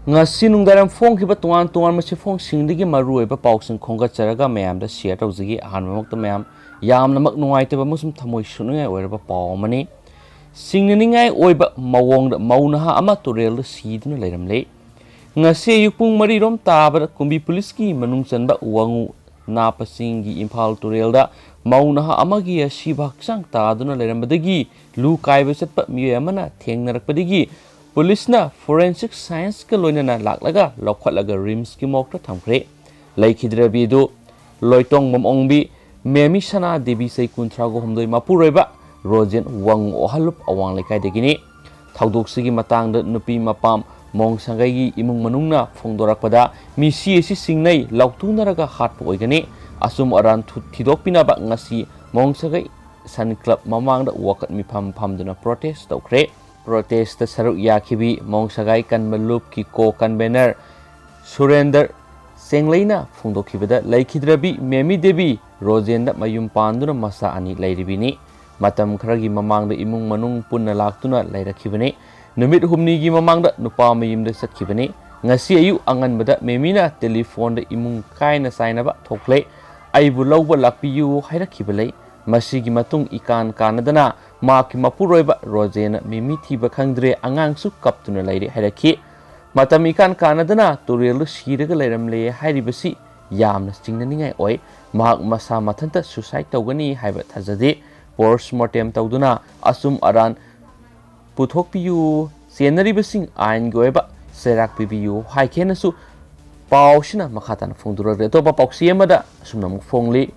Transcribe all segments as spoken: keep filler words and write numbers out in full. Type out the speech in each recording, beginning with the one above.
ꯉꯁꯤ ꯅꯨꯡꯗꯥꯡꯋꯥꯏꯔꯝ ꯐꯣꯡꯈꯤꯕ ꯇꯣꯉꯥꯟ ꯇꯣꯉꯥꯟꯕ ꯆꯦꯐꯣꯡꯁꯤꯡꯗꯒꯤ ꯃꯔꯨꯑꯣꯏꯕ ꯄꯥꯎꯁꯤꯡ ꯈꯣꯝꯒꯠꯆꯔꯒ ꯃꯌꯥꯝꯗ ꯁꯤꯌꯔ ꯇꯧꯖꯒꯦ꯫ ꯑꯍꯥꯟꯕꯃꯛꯇ ꯃꯌꯥꯝ ꯌꯥꯝꯅꯃꯛ ꯅꯨꯡꯉꯥꯏꯇꯕ ꯑꯃꯁꯨꯡ ꯊꯃꯣꯏ ꯁꯣꯛꯅꯤꯡꯉꯥꯏ ꯑꯣꯏꯔꯕ ꯄꯥꯎ ꯑꯃꯅꯤ꯫ ꯆꯤꯡꯅꯅꯤꯡꯉꯥꯏ ꯑꯣꯏꯕ ꯃꯑꯣꯡꯗ ꯃꯧ ꯅꯍꯥ ꯑꯃ ꯇꯨꯔꯦꯜꯗ ꯁꯤꯗꯨꯅ ꯂꯩꯔꯝꯂꯦ꯫ ꯉꯁꯤ ꯑꯌꯨꯛ ꯄꯨꯡ ꯃꯔꯤ ꯔꯣꯝ ꯇꯥꯕꯗ ꯀꯨꯝꯕꯤ ꯄꯨꯂꯤꯁꯀꯤ ꯃꯅꯨꯡ ꯆꯟꯕ ꯋꯥꯉꯨ ꯅꯥꯄꯁꯤꯡꯒꯤ ꯏꯝꯐꯥꯜ ꯇꯨꯔꯦꯜꯗ ꯃꯧ ꯅꯍꯥ ꯑꯃꯒꯤ ꯑꯁꯤꯕ ꯍꯛꯆꯥꯡ ꯇꯥꯗꯨꯅ ꯂꯩꯔꯝꯕꯗꯒꯤ ꯂꯨ ꯀꯥꯏꯕ ꯆꯠꯄ ꯃꯤꯑꯣꯏ ꯑꯃꯅ ꯊꯦꯡꯅꯔꯛꯄꯗꯒꯤ ꯄꯨꯂꯤꯁꯅ ꯐꯣꯔꯦꯟꯁꯤꯛ ꯁꯥꯏꯟꯁꯀ ꯂꯣꯏꯅꯅ ꯂꯥꯛꯂꯒ ꯂꯧꯈꯠꯂꯒ ꯔꯤꯝꯁꯀꯤ ꯃꯣꯔꯒꯇ ꯊꯝꯈ꯭ꯔꯦ꯫ ꯂꯩꯈꯤꯗ꯭ꯔꯕꯤ ꯑꯗꯨ ꯂꯣꯏꯇꯣꯡꯕꯝ ꯑꯣꯡꯕꯤ ꯃꯦꯃꯤ ꯁꯅꯥ ꯗꯦꯕꯤ ꯆꯍꯤ ꯀꯨꯟꯊ꯭ꯔꯥꯒ ꯍꯨꯝꯗꯣꯏ ꯃꯄꯨꯔꯣꯏꯕ ꯔꯣꯖꯦꯟ ꯋꯥꯡ ꯑꯣꯍꯜꯂꯨꯞ ꯑꯋꯥꯡ ꯂꯩꯀꯥꯏꯗꯒꯤꯅꯤ꯫ ꯊꯧꯗꯣꯛꯁꯤꯒꯤ ꯃꯇꯥꯡꯗ ꯅꯨꯄꯤ ꯃꯄꯥꯝ ꯃꯣꯡ ꯁꯥꯒꯩꯒꯤ ꯏꯃꯨꯡ ꯃꯅꯨꯡꯅ ꯐꯣꯡꯗꯣꯔꯛꯄꯗ ꯃꯤꯁꯤ ꯑꯁꯤ ꯆꯤꯡꯅꯩ ꯂꯥꯎꯊꯣꯛꯅꯔꯒ ꯍꯥꯠꯄ ꯑꯣꯏꯒꯅꯤ꯫ ꯑꯆꯨꯝ ꯑꯔꯥꯟ ꯊꯨ-, ꯊꯤꯗꯣꯛꯄꯤꯅꯕ ꯉꯁꯤ ꯃꯣꯡ ꯁꯥꯒꯩ ꯁꯟ ꯀ꯭ꯂꯕ ꯃꯃꯥꯡꯗ ꯋꯥꯀꯠ ꯃꯤꯐꯝ ꯐꯝꯗꯨꯅ ꯄ꯭ꯔꯣꯇꯦꯁ ꯇꯧꯈ꯭ꯔꯦ꯫ ꯄ꯭ꯔꯣꯇꯦꯁꯇ ꯁꯔꯨꯛ ꯌꯥꯈꯤꯕꯤ ꯃꯣꯡ ꯁꯥꯒꯩ ꯀꯟꯕ ꯂꯨꯞꯀꯤ ꯀꯣ ꯀꯟꯚꯦꯅꯔ ꯁꯨꯔꯦꯟꯗꯔ ꯆꯦꯡꯂꯩꯅ ꯐꯣꯡꯗꯣꯛꯈꯤꯕꯗ ꯂꯩꯈꯤꯗ꯭ꯔꯕꯤ ꯃꯦꯃꯤ ꯗꯦꯕꯤ ꯔꯣꯖꯦꯟꯗ ꯃꯌꯨꯝ ꯄꯥꯟꯗꯨꯅ ꯃꯆꯥ ꯑꯅꯤ ꯂꯩꯔꯤꯕꯤꯅꯤ꯫ ꯃꯇꯝ ꯈꯔꯒꯤ ꯃꯃꯥꯡꯗ ꯏꯃꯨꯡ ꯃꯅꯨꯡ ꯄꯨꯟꯅ ꯂꯥꯛꯇꯨꯅ ꯂꯩꯔꯛꯈꯤꯕꯅꯤ꯫ ꯅꯨꯃꯤꯠ ꯍꯨꯝꯅꯤꯒꯤ ꯃꯃꯥꯡꯗ ꯅꯨꯄꯥ ꯃꯌꯨꯝꯗ ꯆꯠꯈꯤꯕꯅꯤ꯫ ꯉꯁꯤ ꯑꯌꯨꯛ ꯑꯉꯟꯕꯗ ꯃꯦꯃꯤꯅ ꯇꯦꯂꯤꯐꯣꯟꯗ ꯏꯃꯨꯡ ꯀꯥꯏꯅ ꯆꯥꯏꯅꯕ ꯊꯣꯛꯂꯦ꯫ ꯑꯩꯕꯨ ꯂꯧꯕ ꯂꯥꯛꯄꯤꯌꯨ ꯍꯥꯏꯔꯛꯈꯤꯕ ꯂꯩ꯫ ꯃꯁꯤꯒꯤ ꯃꯇꯨꯡ ꯏꯀꯥꯟ ꯀꯥꯟꯅꯗꯅ ꯃꯍꯥꯛꯀꯤ ꯃꯄꯨꯔꯣꯏꯕ ꯔꯣꯖꯦꯅ ꯃꯦꯃꯤ ꯊꯤꯕ ꯈꯪꯗ꯭ꯔꯦ, ꯑꯉꯥꯡꯁꯨ ꯀꯞꯇꯨꯅ ꯂꯩꯔꯦ ꯍꯥꯏꯔꯛꯈꯤ꯫ ꯃꯇꯝ ꯏꯀꯥꯟ ꯀꯥꯟꯅꯗꯅ ꯇꯨꯔꯦꯜꯗ ꯁꯤꯔꯒ ꯂꯩꯔꯝꯂꯦ ꯍꯥꯏꯔꯤꯕꯁꯤ ꯌꯥꯝꯅ ꯆꯤꯡꯅꯅꯤꯡꯉꯥꯏ ꯑꯣꯏ꯫ ꯃꯍꯥꯛ ꯃꯁꯥ ꯃꯊꯟꯇ ꯁꯨꯁꯥꯏꯗ ꯇꯧꯒꯅꯤ ꯍꯥꯏꯕ ꯊꯥꯖꯗꯦ꯫ ꯄꯣꯁꯃꯣꯔꯇꯦꯝ ꯇꯧꯗꯨꯅ ꯑꯆꯨꯝ ꯑꯔꯥꯟ ꯄꯨꯊꯣꯛꯄꯤꯌꯨ, ꯆꯦꯟꯅꯔꯤꯕꯁꯤꯡ ꯑꯥꯏꯟꯒꯤ ꯑꯣꯏꯕ ꯆꯩꯔꯥꯛ ꯄꯤꯕꯤꯌꯨ ꯍꯥꯏꯈꯤ ꯍꯥꯏꯅꯁꯨ ꯄꯥꯎꯁꯤꯅ ꯃꯈꯥ ꯇꯥꯅ ꯐꯣꯡꯗꯣꯔꯛꯂꯦ꯫ ꯑꯇꯣꯞꯄ ꯄꯥꯎꯆꯦ ꯑꯃꯗ ꯑꯁꯨꯝꯅ ꯑꯃꯨꯛ ꯐꯣꯡꯂꯤ꯫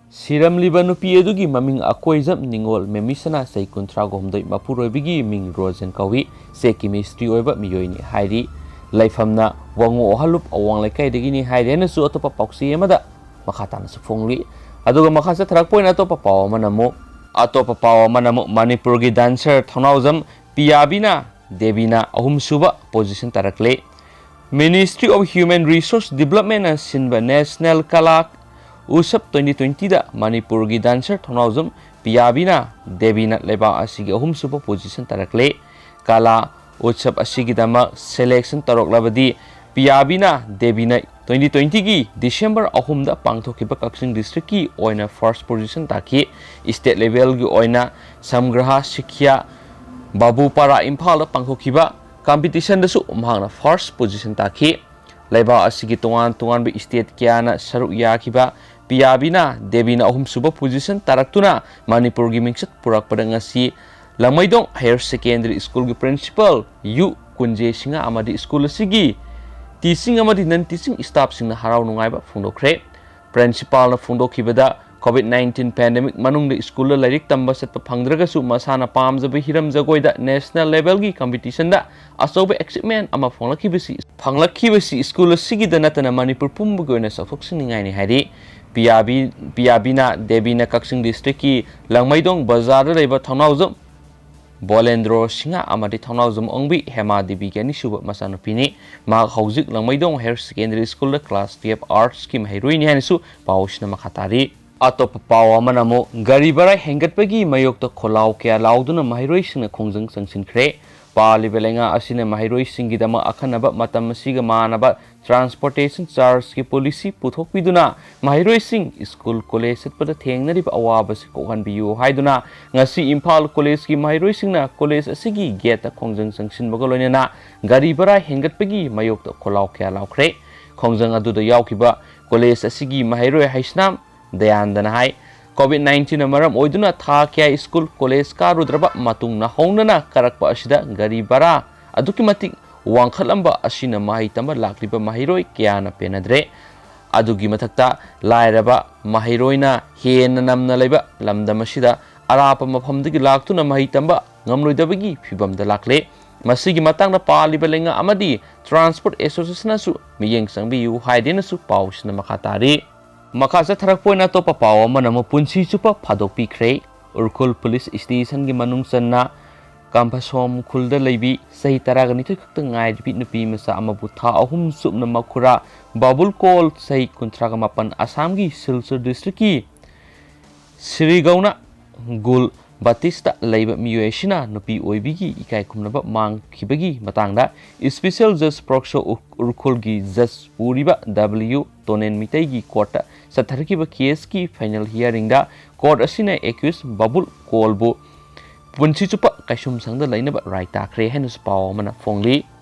ꯁꯤꯔꯝꯂꯤꯕ ꯅꯨꯄꯤ ꯑꯗꯨꯒꯤ ꯃꯃꯤꯡ ꯑꯀꯣꯏꯖꯝ ꯅꯤꯉꯣꯜ ꯃꯦꯃꯤꯁꯅꯥ ꯆꯍꯤ ꯀꯨꯟꯊ꯭ꯔꯥꯒ ꯍꯨꯝꯗꯣꯏ ꯃꯄꯨꯔꯣꯏꯕꯒꯤ ꯃꯤꯡ ꯔꯣꯖꯟ ꯀꯧꯏ꯫ ꯆꯦꯛꯀꯤ ꯃꯤꯁꯇ꯭ꯔꯤ ꯑꯣꯏꯕ ꯃꯤꯑꯣꯏꯅꯤ ꯍꯥꯏꯔꯤ꯫ ꯂꯩꯐꯝꯅ ꯋꯥꯉꯨ ꯑꯣꯍꯜꯂꯨꯞ ꯑꯋꯥꯡ ꯂꯩꯀꯥꯏꯗꯒꯤꯅꯤ ꯍꯥꯏꯔꯤ ꯍꯥꯏꯅꯁꯨ ꯑꯇꯣꯞꯄ ꯄꯥꯎꯆꯦ ꯑꯃꯗ ꯃꯈꯥ ꯇꯥꯅꯁꯨ ꯐꯣꯡꯂꯤ꯫ ꯑꯗꯨꯒ ꯃꯈꯥ ꯆꯠꯊꯔꯛꯄ ꯑꯣꯏꯅ ꯑꯇꯣꯞꯄ ꯄꯥꯎ ꯑꯃꯅ ꯑꯃꯨꯛ, ꯑꯇꯣꯞꯄ ꯄꯥꯎ ꯑꯃꯅ ꯑꯃꯨꯛ ꯃꯅꯤꯄꯨꯔꯒꯤ ꯗꯥꯟꯁꯔ ꯊꯧꯅꯥꯎꯖꯝ ꯄꯤꯌꯥꯕꯤꯅ ꯗꯦꯕꯤꯅ ꯑꯍꯨꯝꯁꯨꯕ ꯄꯣꯖꯤꯁꯟ ꯇꯥꯔꯛꯂꯦ꯫ Ministry of Human Resource Developmentꯅ ꯁꯤꯟꯕ National Kala Utsav twenty twentyꯗ ꯃꯅꯤꯄꯨꯔꯒꯤ ꯗꯥꯟꯁꯔ ꯊꯧꯅꯥꯎꯖꯝ ꯄꯤꯌꯥꯕꯤꯅ ꯗꯦꯕꯤꯅ ꯂꯩꯕꯥꯛ ꯑꯁꯤꯒꯤ ꯑꯍꯨꯝꯁꯨꯕ ꯄꯣꯖꯤꯁꯟ ꯇꯥꯔꯛꯂꯦ꯫ ꯀꯂꯥ ꯎꯠꯁꯕ ꯑꯁꯤꯒꯤꯗꯃꯛ selection ꯇꯧꯔꯛꯂꯕꯗꯤ ꯄꯤꯌꯥꯕꯤꯅꯥ ꯗꯦꯕꯤꯅ twenty twenty ꯒꯤ December ꯑꯍꯨꯝꯗ ꯄꯥꯡꯊꯣꯛꯈꯤꯕ ꯀꯛꯆꯤꯡ district ꯀꯤ ꯑꯣꯏꯅ first position ꯇꯥꯈꯤ꯫ State level ꯒꯤ ꯑꯣꯏꯅ ꯁꯝꯒ꯭ꯔꯍꯥ ꯁꯤꯈ꯭ꯌꯥ ꯕꯥꯕꯨꯄꯥꯔꯥ ꯏꯝꯐꯥꯜꯗ ꯄꯥꯡꯊꯣꯛꯈꯤꯕ competition ꯗꯁꯨ ꯃꯍꯥꯛꯅ first position ꯇꯥꯈꯤ꯫ ꯂꯩꯕꯥꯛ ꯑꯁꯤꯒꯤ ꯇꯣꯉꯥꯟ ꯇꯣꯉꯥꯟꯕ state ꯀꯌꯥꯅ ꯁꯔꯨꯛ ꯌꯥꯈꯤꯕ ꯄꯤꯌꯥꯕꯤꯅꯥ ꯗꯦꯕꯤꯅ ꯑꯍꯨꯝꯁꯨꯕ position ꯇꯥꯔꯛꯇꯨꯅ ꯃꯅꯤꯄꯨꯔꯒꯤ ꯃꯤꯡꯆꯠ ꯄꯨꯔꯛꯄꯗ ꯉꯁꯤ ꯂꯥꯡꯃꯩꯗꯣꯡ Higher Secondary School ꯒꯤ principal ꯌꯨ ꯀꯨꯟꯖꯦ ꯁꯤꯡꯍ ꯑꯃꯗꯤ school ꯑꯁꯤꯒꯤ teaching ꯑꯃꯗꯤ non teaching staff ꯁꯤꯡꯅ ꯍꯔꯥꯎ ꯅꯨꯡꯉꯥꯏꯕ ꯐꯣꯡꯗꯣꯛꯈ꯭ꯔꯦ꯫ Principal ꯅ ꯐꯣꯡꯗꯣꯛꯈꯤꯕꯗ, COVID nineteen pandemic ꯃꯅꯨꯡꯗ school ꯗ ꯂꯥꯏꯔꯤꯛ ꯇꯝꯕ ꯆꯠꯄ ꯐꯪꯗ꯭ꯔꯒꯁꯨ ꯃꯁꯥꯅ ꯄꯥꯝꯖꯕ ꯍꯤꯔꯝ ꯖꯒꯣꯏꯗ national level ꯒꯤ competition ꯗ ꯑꯆꯧꯕ achievement ꯑꯃ ꯐꯪꯂꯛꯈꯤꯕꯁꯤ, ꯐꯪꯂꯛꯈꯤꯕꯁꯤ school ꯑꯁꯤꯒꯤꯗ ꯅꯠꯇꯅ ꯃꯅꯤꯄꯨꯔ ꯄꯨꯝꯕꯒꯤ ꯑꯣꯏꯅ ꯆꯥꯎꯊꯣꯛꯆꯅꯤꯡꯉꯥꯏꯅꯤ ꯍꯥꯏꯔꯤ꯫ ꯄꯤꯌꯥꯕꯤ, ꯄꯤꯌꯥꯕꯤꯅꯥ ꯗꯦꯕꯤꯅ ꯀꯛꯆꯤꯡ district ꯀꯤ ꯂꯥꯡꯃꯩꯗꯣꯡ ꯕꯖꯥꯔꯗ ꯂꯩꯕ ꯊꯧꯅꯥꯎꯖꯝ ꯕꯣꯂꯦꯟꯗ꯭ꯔꯣ ꯁꯤꯡꯍ ꯑꯃꯗꯤ ꯊꯧꯅꯥꯎꯖꯝ ꯑꯣꯡꯕꯤ ꯍꯦꯃꯥ ꯗꯦꯕꯤꯒꯤ ꯑꯅꯤꯁꯨꯕ ꯃꯆꯥꯅꯨꯄꯤꯅꯤ꯫ ꯃꯍꯥꯛ ꯍꯧꯖꯤꯛ ꯂꯥꯡꯃꯩꯗꯣꯡ Higher Secondary School ꯗ class twelve Arts ꯀꯤ ꯃꯍꯩꯔꯣꯏꯅꯤ ꯍꯥꯏꯅꯁꯨ ꯄꯥꯎꯁꯤꯅ ꯃꯈꯥ ꯇꯥꯔꯤ꯫ ꯑꯇꯣꯞꯄ ꯄꯥꯎ ꯑꯃꯅ ꯑꯃꯨꯛ ꯒꯥꯔꯤ ꯚꯔꯥ ꯍꯦꯟꯒꯠꯄꯒꯤ ꯃꯥꯌꯣꯛꯇ ꯈꯣꯜꯂꯥꯎ ꯀꯌꯥ ꯂꯥꯎꯗꯨꯅ ꯃꯍꯩꯔꯣꯏꯁꯤꯡꯅ ꯈꯣꯡꯖꯪ ꯆꯪꯁꯤꯟꯈ꯭ꯔꯦ꯫ ꯄꯥꯜꯂꯤꯕ ꯂꯩꯉꯥꯛ ꯑꯁꯤꯅ ꯃꯍꯩꯔꯣꯏꯁꯤꯡꯒꯤꯗꯃꯛ ꯑꯈꯟꯅꯕ ꯃꯇꯝ ꯑꯁꯤꯒ ꯃꯥꯟꯅꯕ transportation charge ꯀꯤ policy ꯄꯨꯊꯣꯛꯄꯤꯗꯨꯅ ꯃꯍꯩꯔꯣꯏꯁꯤꯡ school college ꯆꯠꯄꯗ ꯊꯦꯡꯅꯔꯤꯕ ꯑꯋꯥꯕꯁꯤ ꯀꯣꯛꯍꯟꯕꯤꯌꯨ ꯍꯥꯏꯗꯨꯅ ꯉꯁꯤ ꯏꯝꯐꯥꯜ college ꯀꯤ ꯃꯍꯩꯔꯣꯏꯁꯤꯡꯅ college ꯑꯁꯤꯒꯤ gate ꯇ ꯈꯣꯡꯖꯪ ꯆꯪꯁꯤꯟꯕꯒ ꯂꯣꯏꯅꯅ ꯒꯥꯔꯤ ꯚꯔꯥ ꯍꯦꯟꯒꯠꯄꯒꯤ ꯃꯥꯌꯣꯛꯇ ꯈꯣꯜꯂꯥꯎ ꯀꯌꯥ ꯂꯥꯎꯈ꯭ꯔꯦ꯫ ꯈꯣꯡꯖꯪ ꯑꯗꯨꯗ ꯌꯥꯎꯈꯤꯕ college ꯑꯁꯤꯒꯤ ꯃꯍꯩꯔꯣꯏ ꯍꯩꯁꯅꯥꯝ ꯗꯌꯥꯟꯗꯅ ꯍꯥꯏ, COVID nineteen ꯅ ꯃꯔꯝ ꯑꯣꯏꯗꯨꯅ ꯊꯥ ꯀꯌꯥ school college ꯀꯥꯔꯨꯗ꯭ꯔꯕ ꯃꯇꯨꯡꯅ ꯍꯧꯅꯅ ꯀꯥꯔꯛꯄ ꯑꯁꯤꯗ ꯒꯥꯔꯤ ꯚꯔꯥ ꯑꯗꯨꯛꯀꯤ ꯃꯇꯤꯛ ꯋꯥꯡꯈꯠꯂꯝꯕ ꯑꯁꯤꯅ ꯃꯍꯩ ꯇꯝꯕ ꯂꯥꯛꯂꯤꯕ ꯃꯍꯩꯔꯣꯏ ꯀꯌꯥꯅ ꯄꯦꯟꯅꯗ꯭ꯔꯦ꯫ ꯑꯗꯨꯒꯤ ꯃꯊꯛꯇ ꯂꯥꯏꯔꯕ ꯃꯍꯩꯔꯣꯏꯅ ꯍꯦꯟꯅ ꯅꯝꯅ ꯂꯩꯕ ꯂꯝꯗꯝ ꯑꯁꯤꯗ ꯑꯔꯥꯞꯄ ꯃꯐꯝꯗꯒꯤ ꯂꯥꯛꯇꯨꯅ ꯃꯍꯩ ꯇꯝꯕ ꯉꯝꯂꯣꯏꯗꯕꯒꯤ ꯐꯤꯕꯝꯗ ꯂꯥꯛꯂꯦ꯫ ꯃꯁꯤꯒꯤ ꯃꯇꯥꯡꯗ ꯄꯥꯜꯂꯤꯕ ꯂꯩꯉꯥꯛ ꯑꯃꯗꯤ transport association ꯅꯁꯨ ꯃꯤꯠꯌꯦꯡ ꯆꯪꯕꯤꯌꯨ ꯍꯥꯏꯗꯨꯅꯁꯨ ꯄꯥꯎꯁꯤꯅ ꯃꯈꯥ ꯇꯥꯔꯤ꯫ ꯃꯈꯥ ꯆꯠꯊꯔꯛꯄ ꯑꯣꯏꯅ ꯑꯇꯣꯞꯄ ꯄꯥꯎ ꯑꯃꯅ ꯑꯃꯨꯛ ꯄꯨꯟꯁꯤ ꯆꯨꯞꯄ ꯐꯥꯗꯣꯛꯄꯤꯈ꯭ꯔꯦ꯫ ꯎꯔꯈꯨꯜ police station ꯒꯤ ꯃꯅꯨꯡ ꯆꯟꯅ ꯀꯝꯐꯁꯣꯝ ꯈꯨꯜꯗ ꯂꯩꯕꯤ ꯆꯍꯤ ꯇꯔꯥꯒ ꯅꯤꯊꯣꯏ ꯈꯛꯇ ꯉꯥꯏꯔꯤꯕꯤ ꯅꯨꯄꯤ ꯃꯆꯥ ꯑꯃꯕꯨ ꯊꯥ ꯑꯍꯨꯝ ꯆꯨꯞꯅ ꯃꯈꯨꯔꯥ ꯕꯥꯕꯨꯜ ꯀꯣꯜ ꯆꯍꯤ ꯀꯨꯟꯊ꯭ꯔꯥꯒ ꯃꯥꯄꯟ ꯑꯁꯥꯝꯒꯤ ꯁꯤꯜꯆꯔ district ꯀꯤ ꯁ꯭ꯔꯤꯒꯧꯅ ꯒꯨꯜ ꯕꯥꯇꯤꯁꯇ ꯂꯩꯕ ꯃꯤꯑꯣꯏ ꯑꯁꯤꯅ ꯅꯨꯄꯤ ꯑꯣꯏꯕꯤꯒꯤ ꯏꯀꯥꯏ ꯈꯨꯝꯅꯕ ꯃꯥꯡꯈꯤꯕꯒꯤ ꯃꯇꯥꯡꯗ Special Judge ꯄ꯭ꯔꯣꯛꯁꯣ ꯎ-, ꯎꯔꯈꯨꯜꯒꯤ ꯖꯖ ꯄꯨꯔꯤꯕ ꯗꯕ꯭ꯂꯤꯌꯨ ꯇꯣꯅꯦꯟ ꯃꯤꯇꯩꯒꯤ ꯀꯣꯔꯠꯇ ꯆꯠꯊꯔꯛꯈꯤꯕ ꯀꯦꯁꯀꯤ ꯐꯥꯏꯅꯦꯜ ꯍꯤꯌꯥꯔꯤꯡꯗ ꯀꯣꯔꯠ ꯑꯁꯤꯅ ꯑꯦꯀ꯭ꯌꯨꯁ ꯕꯥꯕꯨꯜ ꯀꯣꯜꯕꯨ ꯄꯨꯟꯁꯤ ꯆꯨꯞꯄ ꯀꯩꯁꯨꯝꯁꯪꯗ ꯂꯩꯅꯕ ꯔꯥꯏ ꯇꯥꯈ꯭ꯔꯦ ꯍꯥꯏꯅꯁꯨ ꯄꯥꯎ ꯑꯃꯅ ꯐꯣꯡꯂꯤ꯫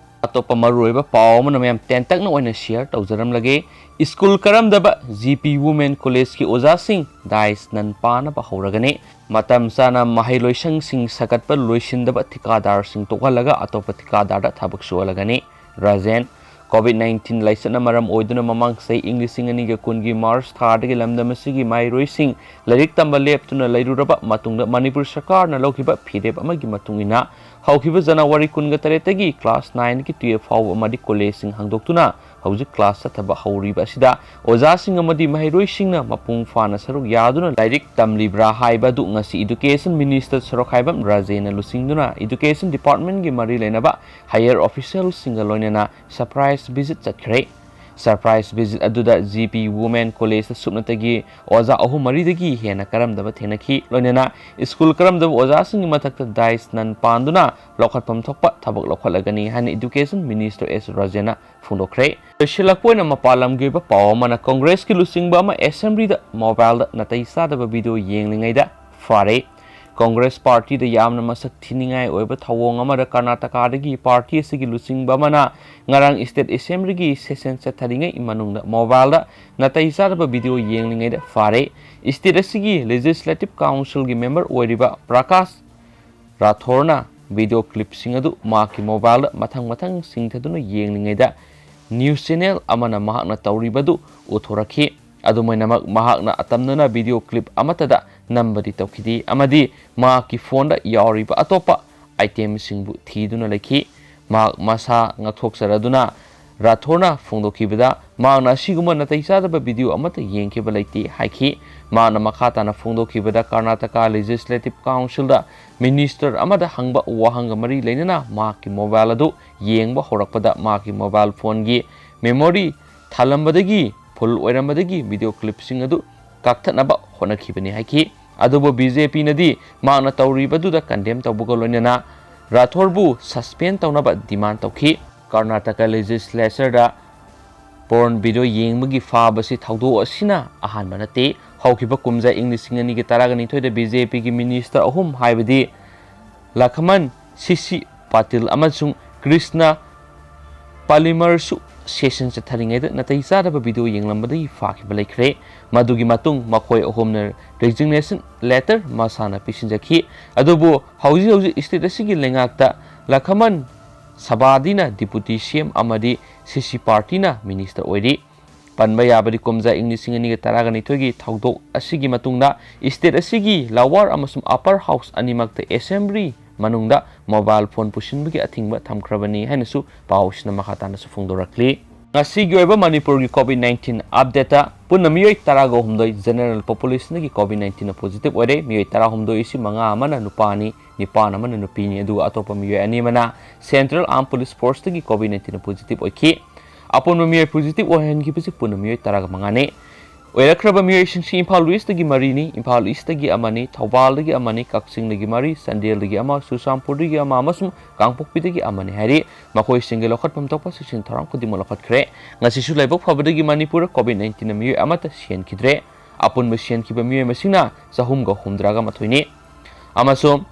ꯑꯇꯣꯞꯄ ꯃꯔꯨꯑꯣꯏꯕ ꯄꯥꯎ ꯑꯃꯅ ꯃꯌꯥꯝ ꯇꯦꯟꯇꯛꯅ ꯑꯣꯏꯅ ꯁꯤꯌꯔ ꯇꯧꯖꯔꯝꯂꯒꯦ꯫ ꯁ꯭ꯀꯨꯜ ꯀꯔꯝꯗꯕ ꯖꯤ ꯄꯤ ꯋꯨꯃꯦꯟ ꯀꯣꯂꯦꯖꯀꯤ ꯑꯣꯖꯥꯁꯤꯡ ꯗꯥꯏꯁ ꯅꯟ ꯄꯥꯅꯕ ꯍꯧꯔꯒꯅꯤ꯫ ꯃꯇꯝ ꯆꯥꯅ ꯃꯍꯩꯂꯣꯏꯁꯪꯁꯤꯡ ꯁꯥꯒꯠꯄ ꯂꯣꯏꯁꯤꯟꯗꯕ ꯊꯤꯀꯥꯗꯥꯔꯁꯤꯡ ꯇꯣꯛꯍꯜꯂꯒ ꯑꯇꯣꯞꯄ ꯊꯤꯀꯥꯗꯥꯔꯗ ꯊꯕꯛ ꯁꯨꯍꯜꯂꯒꯅꯤ꯫ ꯔꯥꯖꯦꯟ꯫ ꯀꯣꯚꯤꯗ ꯅꯥꯏꯟꯇꯤꯟ ꯂꯥꯏꯆꯠꯅ ꯃꯔꯝ ꯑꯣꯏꯗꯨꯅ ꯃꯃꯥꯡ ꯆꯍꯤ ꯏꯪ ꯂꯤꯁꯤꯡ ꯑꯅꯤꯒ ꯀꯨꯟꯒꯤ ꯃꯥꯔꯆ ꯊꯥꯗꯒꯤ ꯂꯝꯗꯝ ꯑꯁꯤꯒꯤ ꯃꯍꯩꯔꯣꯏꯁꯤꯡ ꯂꯥꯏꯔꯤꯛ ꯇꯝꯕ ꯂꯦꯞꯇꯨꯅ ꯂꯩꯔꯨꯔꯕ ꯃꯇꯨꯡꯗ ꯃꯅꯤꯄꯨꯔ ꯁꯔꯀꯥꯔꯅ ꯂꯧꯈꯤꯕ ꯐꯤꯔꯦꯞ ꯑꯃꯒꯤ ꯃꯇꯨꯡ ꯏꯟꯅ ꯍꯧꯈꯤꯕ ꯖꯅꯋꯥꯔꯤ ꯀꯨꯟꯒ ꯇꯔꯦꯠꯇꯒꯤ ꯀ꯭ꯂꯥꯁ ꯅꯥꯏꯟꯒꯤ ꯇꯨꯌꯦꯜꯐ ꯐꯥꯎꯕ ꯑꯃꯗꯤ ꯀꯣꯂꯦꯖꯁꯤꯡ ꯍꯥꯡꯗꯣꯛꯇꯨꯅ ꯍꯧꯖꯤꯛ ꯀ꯭ꯂꯥꯁ ꯆꯠꯊꯕ ꯍꯧꯔꯤꯕ ꯑꯁꯤꯗ ꯑꯣꯖꯥꯁꯤꯡ ꯑꯃꯗꯤ ꯃꯍꯩꯔꯣꯏꯁꯤꯡꯅ ꯃꯄꯨꯡ ꯐꯥꯅ ꯁꯔꯨꯛ ꯌꯥꯗꯨꯅ ꯂꯥꯏꯔꯤꯛ ꯇꯝꯂꯤꯕ꯭ꯔꯥ ꯍꯥꯏꯕ ꯑꯗꯨ ꯉꯁꯤ ꯏꯗꯨꯀꯦꯁꯟ ꯃꯤꯅꯤꯁꯇꯔ ꯁꯣꯔꯣꯛꯈꯥꯏꯕꯝ ꯔꯥꯖꯦꯅ ꯂꯨꯆꯤꯡꯗꯨꯅ ꯏꯗꯨꯀꯦꯁꯟ ꯗꯤꯄꯥꯔꯠꯃꯦꯟꯒꯤ ꯃꯔꯤ ꯂꯩꯅꯕ ꯍꯥꯌꯔ ꯑꯣꯐꯤꯁꯤꯌꯦꯜꯁꯤꯡꯒ ꯂꯣꯏꯅꯅ ꯁꯔꯄ꯭ꯔꯥꯏꯖ ꯚꯤꯖꯤꯠ ꯆꯠꯈ꯭ꯔꯦ꯫ ꯁꯔꯄ꯭ꯔꯥꯏꯖ ꯚꯤꯖꯤꯠ ꯑꯗꯨꯗ ꯖꯤ ꯄꯤ ꯋꯨꯃꯦꯟ ꯀꯣꯂꯦꯖꯇ ꯁꯨꯞꯅꯇꯒꯤ ꯑꯣꯖꯥ ꯑꯍꯨꯝ ꯃꯔꯤꯗꯒꯤ ꯍꯦꯟꯅ ꯀꯔꯝꯗꯕ ꯊꯦꯡꯅꯈꯤ꯫ ꯂꯣꯏꯅꯅ ꯁ꯭ꯀꯨꯜ ꯀꯔꯝꯗꯕ ꯑꯣꯖꯥꯁꯤꯡꯒꯤ ꯃꯊꯛꯇ ꯗꯥꯏꯁ ꯅꯟ ꯄꯥꯟꯗꯨꯅ ꯂꯧꯈꯠꯐꯝ ꯊꯣꯛꯄ ꯊꯕꯛ ꯂꯧꯈꯠꯂꯒꯅꯤ ꯍꯥꯏꯅ ꯏꯗꯨꯀꯦꯁꯟ ꯃꯤꯅꯤꯁꯇꯔ ꯑꯦꯁ ꯔꯥꯖꯦꯅ ꯐꯣꯡꯗꯣꯛꯈ꯭ꯔꯦ꯫ ꯂꯣꯏꯁꯤꯜꯂꯛꯄ ꯑꯣꯏꯅ ꯃꯄꯥꯟ ꯂꯝꯒꯤ ꯑꯣꯏꯕ ꯄꯥꯎ ꯑꯃꯅ ꯀꯣꯡꯒ꯭ꯔꯦꯁꯀꯤ ꯂꯨꯆꯤꯡꯕ ꯑꯃ ꯑꯦꯁꯦꯝꯕ꯭ꯂꯤꯗ ꯃꯣꯕꯥꯏꯜꯗ ꯅꯥꯇꯩ ꯆꯥꯗꯕ ꯚꯤꯗꯤꯑꯣ ꯌꯦꯡꯂꯤꯉꯩꯗ ꯐꯥꯔꯦ꯫ ꯀꯣꯡꯒ꯭ꯔꯦꯁ ꯄꯥꯔꯇꯤꯗ ꯌꯥꯝꯅ ꯃꯁꯛ ꯊꯤꯅꯤꯡꯉꯥꯏ ꯑꯣꯏꯕ ꯊꯧꯑꯣꯡ ꯑꯃꯗ ꯀꯔꯅꯥꯇꯀꯥꯗꯒꯤ ꯄꯥꯔꯇꯤ ꯑꯁꯤꯒꯤ ꯂꯨꯆꯤꯡꯕ ꯑꯃꯅ ꯉꯔꯥꯡ ꯁ꯭ꯇꯦꯠ ꯑꯦꯁꯦꯝꯕ꯭ꯂꯤꯒꯤ ꯁꯦꯁꯟ ꯆꯠꯊꯔꯤꯉꯩ ꯃꯅꯨꯡꯗ ꯃꯣꯕꯥꯏꯜꯗ ꯅꯥꯇꯩ ꯆꯥꯗꯕ ꯚꯤꯗꯤꯑꯣ ꯌꯦꯡꯂꯤꯉꯩꯗ ꯐꯥꯔꯦ꯫ ꯁ꯭ꯇꯦꯠ ꯑꯁꯤꯒꯤ ꯂꯦꯖꯤꯁꯂꯦꯇꯤꯚ ꯀꯥꯎꯟꯁꯤꯜꯒꯤ ꯃꯦꯝꯕꯔ ꯑꯣꯏꯔꯤꯕ ꯄ꯭ꯔꯀꯥꯁ ꯔꯥꯊꯣꯔꯅ ꯚꯤꯗꯤꯑꯣ ꯀ꯭ꯂꯤꯞꯁꯤꯡ ꯑꯗꯨ ꯃꯍꯥꯛꯀꯤ ꯃꯣꯕꯥꯏꯜꯗ ꯃꯊꯪ ꯃꯊꯪ ꯆꯤꯡꯊꯗꯨꯅ ꯌꯦꯡꯂꯤꯉꯩꯗ ꯅ꯭ꯌꯨꯁ ꯆꯦꯅꯦꯜ ꯑꯃꯅ ꯃꯍꯥꯛꯅ ꯇꯧꯔꯤꯕꯗꯨ ꯎꯠꯊꯣꯔꯛꯈꯤ꯫ ꯑꯗꯨꯝ ꯑꯣꯏꯅꯃꯛ, ꯃꯍꯥꯛꯅ ꯑꯇꯝꯅꯅ ꯚꯤꯗꯤꯑꯣ ꯀ꯭ꯂꯤꯞ ꯑꯃꯠꯇꯗ ꯅꯝꯕꯗꯤ ꯇꯧꯈꯤꯗꯦ ꯑꯃꯗꯤ ꯃꯍꯥꯛꯀꯤ ꯐꯣꯟꯗ ꯌꯥꯎꯔꯤꯕ ꯑꯇꯣꯞꯄ ꯑꯥꯏꯇꯦꯝꯁꯤꯡꯕꯨ ꯊꯤꯗꯨꯅ ꯂꯩꯈꯤ꯫ ꯃꯍꯥꯛ ꯃꯁꯥ ꯉꯥꯛꯊꯣꯛꯆꯔꯗꯨꯅ ꯔꯥꯊꯣꯔꯅ ꯐꯣꯡꯗꯣꯛꯈꯤꯕꯗ, ꯃꯍꯥꯛꯅ ꯑꯁꯤꯒꯨꯝꯕ ꯅꯥꯇꯩ ꯆꯥꯗꯕ ꯚꯤꯗꯤꯑꯣ ꯑꯃꯠꯇ ꯌꯦꯡꯈꯤꯕ ꯂꯩꯇꯦ ꯍꯥꯏꯈꯤ꯫ ꯃꯍꯥꯛꯅ ꯃꯈꯥ ꯇꯥꯅ ꯐꯣꯡꯗꯣꯛꯈꯤꯕꯗ, ꯀꯔꯅꯥꯇꯀꯥ ꯂꯦꯖꯤꯁꯂꯦꯇꯤꯚ ꯀꯥꯎꯟꯁꯤꯜꯗ ꯃꯤꯅꯤꯁꯇꯔ ꯑꯃꯗ ꯍꯪꯕ ꯋꯥꯍꯪꯒ ꯃꯔꯤ ꯂꯩꯅꯅ ꯃꯍꯥꯛꯀꯤ ꯃꯣꯕꯥꯏꯜ ꯑꯗꯨ ꯌꯦꯡꯕ ꯍꯧꯔꯛꯄꯗ, ꯃꯍꯥꯛꯀꯤ ꯃꯣꯕꯥꯏꯜ ꯐꯣꯟꯒꯤ ꯃꯦꯃꯣꯔꯤ ꯊꯜꯂꯝꯕꯗꯒꯤ ꯐꯨꯜ ꯑꯣꯏꯔꯝꯕꯗꯒꯤ ꯚꯤꯗꯤꯑꯣ ꯀ꯭ꯂꯤꯞꯁꯤꯡ ꯑꯗꯨ ꯀꯛꯊꯠꯅꯕ ꯍꯣꯠꯅꯈꯤꯕꯅꯤ ꯍꯥꯏꯈꯤ꯫ ꯑꯗꯨꯕꯨ ꯕꯤ ꯖꯦ ꯄꯤꯅꯗꯤ ꯃꯍꯥꯛꯅ ꯇꯧꯔꯤꯕꯗꯨꯗ ꯀꯟꯗꯦꯝ ꯇꯧꯕꯒ ꯂꯣꯏꯅꯅ ꯔꯥꯊꯣꯔꯕꯨ ꯁꯁꯄꯦꯟ ꯇꯧꯅꯕ ꯗꯤꯃꯥꯟ ꯇꯧꯈꯤ꯫ ꯀꯔꯅꯥꯇꯀꯥ ꯂꯦꯖꯤꯁꯂꯦꯆꯔꯗ ꯄꯣꯔꯟ ꯚꯤꯗꯤꯑꯣ ꯌꯦꯡꯕꯒꯤ ꯐꯥꯕꯁꯤ ꯊꯧꯗꯣꯛ ꯑꯁꯤꯅ ꯑꯍꯥꯟꯕ ꯅꯠꯇꯦ꯫ ꯍꯧꯈꯤꯕ ꯀꯨꯝꯖꯥ ꯏꯪ ꯂꯤꯁꯤꯡ ꯑꯅꯤꯒꯤ ꯇꯔꯥꯒ ꯅꯤꯊꯣꯏꯗ ꯕꯤ ꯖꯦ ꯄꯤꯒꯤ ꯃꯤꯅꯤꯁꯇꯔ ꯑꯍꯨꯝ, ꯍꯥꯏꯕꯗꯤ ꯂꯈꯃꯟ ꯁꯤ ꯁꯤ ꯄꯥꯇꯤꯜ ꯑꯃꯁꯨꯡ ꯀ꯭ꯔꯤꯁꯅ ꯄꯥꯂꯤꯃꯔꯁꯨ ꯁꯦꯁꯟ ꯆꯠꯊꯔꯤꯉꯩꯗ ꯅꯥꯇꯩ ꯆꯥꯗꯕ ꯚꯤꯗꯤꯑꯣ ꯌꯦꯡꯂꯝꯕꯗꯒꯤ ꯐꯥꯈꯤꯕ ꯂꯩꯈ꯭ꯔꯦ꯫ ꯃꯗꯨꯒꯤ ꯃꯇꯨꯡ ꯃꯈꯣꯏ ꯑꯍꯨꯝꯅ ꯔꯤꯖꯤꯒꯅꯦꯁꯟ ꯂꯦꯇꯔ ꯃꯁꯥꯅ ꯄꯤꯁꯤꯟꯖꯈꯤ꯫ ꯑꯗꯨꯕꯨ ꯍꯧꯖꯤꯛ ꯍꯧꯖꯤꯛ ꯁ꯭ꯇꯦꯠ ꯑꯁꯤꯒꯤ ꯂꯩꯉꯥꯛꯇ ꯂꯈꯃꯟ ꯁꯕꯥꯗꯤꯅ ꯗꯤꯄꯨꯇꯤ ꯁꯤ ꯑꯦꯝ ꯑꯃꯗꯤ ꯁꯤ ꯁꯤ ꯄꯥꯔꯇꯤꯅ ꯃꯤꯅꯤꯁꯇꯔ ꯑꯣꯏꯔꯤ꯫ ꯄꯟꯕ ꯌꯥꯕꯗꯤ ꯀꯨꯝꯖꯥ ꯏꯪ ꯂꯤꯁꯤꯡ ꯑꯅꯤꯒ ꯇꯔꯥꯒ ꯅꯤꯊꯣꯏꯒꯤ ꯊꯧꯗꯣꯛ ꯑꯁꯤꯒꯤ ꯃꯇꯨꯡꯗ ꯁ꯭ꯇꯦꯠ ꯑꯁꯤꯒꯤ ꯂꯋꯥꯔ ꯑꯃꯁꯨꯡ ꯑꯄꯔ ꯍꯥꯎꯁ ꯑꯅꯤꯃꯛꯇ ꯑꯦꯁꯦꯝꯕ꯭ꯂꯤ ꯃꯅꯨꯡꯗ ꯃꯣꯕꯥꯏꯜ ꯐꯣꯟ ꯄꯨꯁꯤꯟꯕꯒꯤ ꯑꯊꯤꯡꯕ ꯊꯝꯈ꯭ꯔꯕꯅꯤ ꯍꯥꯏꯅꯁꯨ ꯄꯥꯎꯁꯤꯅ ꯃꯈꯥ ꯇꯥꯅꯁꯨ ꯐꯣꯡꯗꯣꯔꯛꯂꯤ꯫ ꯉꯁꯤꯒꯤ ꯑꯣꯏꯕ ꯃꯅꯤꯄꯨꯔꯒꯤ ꯀꯣꯚꯤꯗ ꯅꯥꯏꯟꯇꯤꯟ ꯑꯞꯗꯦꯠꯇ ꯄꯨꯟꯅ ꯃꯤꯑꯣꯏ ꯇꯔꯥꯒ ꯍꯨꯝꯗꯣꯏ ꯖꯦꯅꯔꯦꯜ ꯄꯣꯄꯨꯂꯦꯁꯟꯗꯒꯤ ꯀꯣꯚꯤꯗ ꯅꯥꯏꯟꯇꯤꯟꯅ ꯄꯣꯖꯤꯇꯤꯚ ꯑꯣꯏꯔꯦ꯫ ꯃꯤꯑꯣꯏ ꯇꯔꯥꯍꯨꯝꯗꯣꯏ ꯑꯁꯤ ꯃꯉꯥ ꯑꯃꯅ ꯅꯨꯄꯥꯅꯤ, ꯅꯤꯄꯥꯟ ꯑꯃꯅ ꯅꯨꯄꯤꯅꯤ, ꯑꯗꯨꯒ ꯑꯇꯣꯞꯄ ꯃꯤꯑꯣꯏ ꯑꯅꯤ ꯑꯃꯅ ꯁꯦꯟꯇ꯭ꯔꯦꯜ ꯑꯥꯔꯝ ꯄꯨꯂꯤꯁ ꯐꯣꯔꯁꯇꯒꯤ ꯀꯣꯚꯤꯗ ꯅꯥꯏꯟꯇꯤꯟꯅ ꯄꯣꯖꯤꯇꯤꯚ ꯑꯣꯏꯈꯤ꯫ ꯑꯄꯨꯟꯕ ꯃꯤꯑꯣꯏ ꯄꯣꯖꯤꯇꯤꯚ ꯑꯣꯏꯍꯟꯈꯤꯕꯁꯤ ꯄꯨꯟꯅ ꯃꯤꯑꯣꯏ ꯇꯔꯥꯒ ꯃꯉꯥꯅꯤ꯫ ꯑꯣꯏꯔꯛꯈ꯭ꯔꯕ ꯃꯤꯑꯣꯏꯁꯤꯡꯁꯤ ꯏꯝꯐꯥꯜ ꯏꯁꯇꯒꯤ ꯃꯔꯤꯅꯤ, ꯏꯝꯐꯥꯜ ꯏꯁꯇꯒꯤ ꯑꯃꯅꯤ, ꯊꯧꯕꯥꯜꯗꯒꯤ ꯑꯃꯅꯤ, ꯀꯛꯆꯤꯡꯗꯒꯤ ꯃꯔꯤ, ꯆꯥꯟꯗꯦꯜꯗꯒꯤ ꯑꯃ, ꯆꯨꯔꯆꯥꯟꯄꯨꯔꯗꯒꯤ ꯑꯃ ꯑꯃꯁꯨꯡ ꯀꯥꯡꯄꯣꯛꯄꯤꯗꯒꯤ ꯑꯃꯅꯤ ꯍꯥꯏꯔꯤ꯫ ꯃꯈꯣꯏꯁꯤꯡꯒꯤ ꯂꯧꯈꯠꯐꯝ ꯊꯣꯛꯄ ꯆꯦꯛꯁꯤꯟ ꯊꯧꯔꯥꯡ ꯈꯨꯗꯤꯡꯃꯛ ꯂꯧꯈꯠꯈ꯭ꯔꯦ꯫ ꯉꯁꯤꯁꯨ ꯂꯥꯏꯕꯛ ꯐꯕꯗꯒꯤ ꯃꯅꯤꯄꯨꯔꯗ ꯀꯣꯚꯤꯗ ꯅꯥꯏꯟꯇꯤꯟꯅ ꯃꯤꯑꯣꯏ ꯑꯃꯠꯇ ꯁꯤꯍꯟꯈꯤꯗ꯭ꯔꯦ꯫ ꯑꯄꯨꯟꯕ ꯁꯤꯍꯟꯈꯤꯕ ꯃꯤꯑꯣꯏ ꯃꯁꯤꯡꯅ ꯆꯍꯨꯝꯒ ꯍꯨꯝꯗ꯭ꯔꯥꯒ ꯃꯥꯊꯣꯏꯅꯤ꯫ ꯑꯃꯁꯨꯡ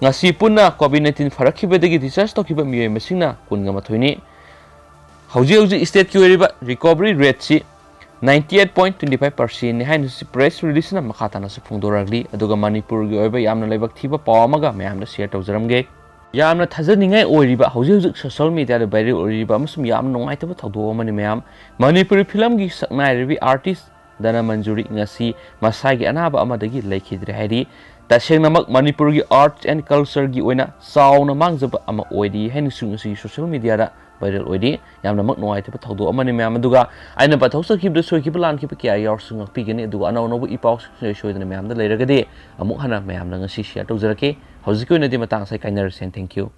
ꯉꯁꯤ ꯄꯨꯟꯅ ꯀꯣꯚꯤꯗ ꯅꯥꯏꯟꯇꯤꯟ ꯐꯔꯛꯈꯤꯕꯗꯒꯤ ꯗꯤꯁꯆꯥꯔꯖ ꯇꯧꯈꯤꯕ ꯃꯤꯑꯣꯏ ꯃꯁꯤꯡꯅ ꯀꯨꯟꯒ ꯃꯥꯊꯣꯏꯅꯤ꯫ ꯍꯧꯖꯤꯛ ꯍꯧꯖꯤꯛ ꯁ꯭ꯇꯦꯠꯀꯤ ꯑꯣꯏꯔꯤꯕ recovery rate ninety eight point twenty five ꯄꯥꯔꯁꯦꯟꯅꯤ ꯍꯥꯏꯅꯁꯨ ꯄ꯭ꯔꯦꯁ ꯔꯤꯂꯤꯖꯅ ꯃꯈꯥ ꯇꯥꯅꯁꯨ ꯐꯣꯡꯗꯣꯔꯛꯂꯤ꯫ ꯑꯗꯨꯒ ꯃꯅꯤꯄꯨꯔꯒꯤ ꯑꯣꯏꯕ ꯌꯥꯝꯅ ꯂꯥꯏꯕꯛ ꯊꯤꯕ ꯄꯥꯎ ꯑꯃꯒ ꯃꯌꯥꯝꯗ ꯁꯤꯌꯔ ꯇꯧꯖꯔꯝꯒꯦ꯫ ꯌꯥꯝꯅ ꯊꯥꯖꯅꯤꯡꯉꯥꯏ ꯑꯣꯏꯔꯤꯕ, ꯍꯧꯖꯤꯛ ꯍꯧꯖꯤꯛ ꯁꯣꯁꯤꯌꯦꯜ ꯃꯤꯗꯤꯌꯥꯗ ꯚꯥꯏꯔꯦꯜ ꯑꯣꯏꯔꯤꯕ ꯑꯃꯁꯨꯡ ꯌꯥꯝꯅ ꯅꯨꯡꯉꯥꯏꯇꯕ ꯊꯧꯗꯣꯛ ꯑꯃꯅꯤ ꯃꯌꯥꯝ꯫ ꯃꯅꯤꯄꯨꯔꯤ ꯐꯤꯂꯝꯒꯤ ꯁꯛꯅꯥꯏꯔꯕꯤ ꯑꯥꯔꯇꯤꯁ ꯙꯅꯃꯟꯖꯨꯔꯤ ꯉꯁꯤ ꯃꯁꯥꯒꯤ ꯑꯅꯥꯕ ꯑꯃꯗꯒꯤ ꯂꯩꯈꯤꯗ꯭ꯔꯦ ꯍꯥꯏꯔꯤ꯫ ꯇꯁꯦꯡꯅꯃꯛ ꯃꯅꯤꯄꯨꯔꯒꯤ ꯑꯥꯔꯠꯁ ꯑꯦꯟ ꯀꯜꯆꯔꯒꯤ ꯑꯣꯏꯅ ꯆꯥꯎꯅ ꯃꯥꯡꯖꯕ ꯑꯃ ꯑꯣꯏꯔꯤ ꯍꯥꯏꯅꯁꯨ ꯉꯁꯤ ꯁꯣꯁꯤꯌꯦꯜ ꯃꯤꯗꯤꯌꯥꯗ ꯚꯥꯏꯔꯦꯜ ꯑꯣꯏꯔꯤ꯫ ꯌꯥꯝꯅꯃꯛ ꯅꯨꯡꯉꯥꯏꯇꯕ ꯊꯧꯗꯣꯛ ꯑꯃꯅꯤ ꯃꯌꯥꯝ꯫ ꯑꯗꯨꯒ ꯑꯩꯅ ꯄꯟꯊꯣꯛꯆꯈꯤꯕꯗ ꯁꯣꯏꯈꯤꯕ ꯂꯥꯟꯈꯤꯕ ꯀꯌꯥ ꯌꯥꯎꯔꯁꯨ ꯉꯥꯛꯄꯤꯒꯅꯤ꯫ ꯑꯗꯨꯒ ꯑꯅꯧ ꯑꯅꯧꯕ ꯏ ꯄꯥꯎꯁꯤꯡ ꯁꯣꯏ ꯁꯣꯏꯗꯅ ꯃꯌꯥꯝꯗ ꯂꯩꯔꯒꯗꯤ ꯑꯃꯨꯛ ꯍꯟꯅ ꯃꯌꯥꯝꯗ ꯉꯁꯤ ꯁꯤꯌꯔ ꯇꯧꯖꯔꯛꯀꯦ꯫ ꯍꯧꯖꯤꯛꯀꯤ ꯑꯣꯏꯅꯗꯤ ꯃꯇꯥꯡ ꯑꯁꯤꯗ ꯀꯥꯏꯅꯔꯁꯦ꯫ Thank you꯫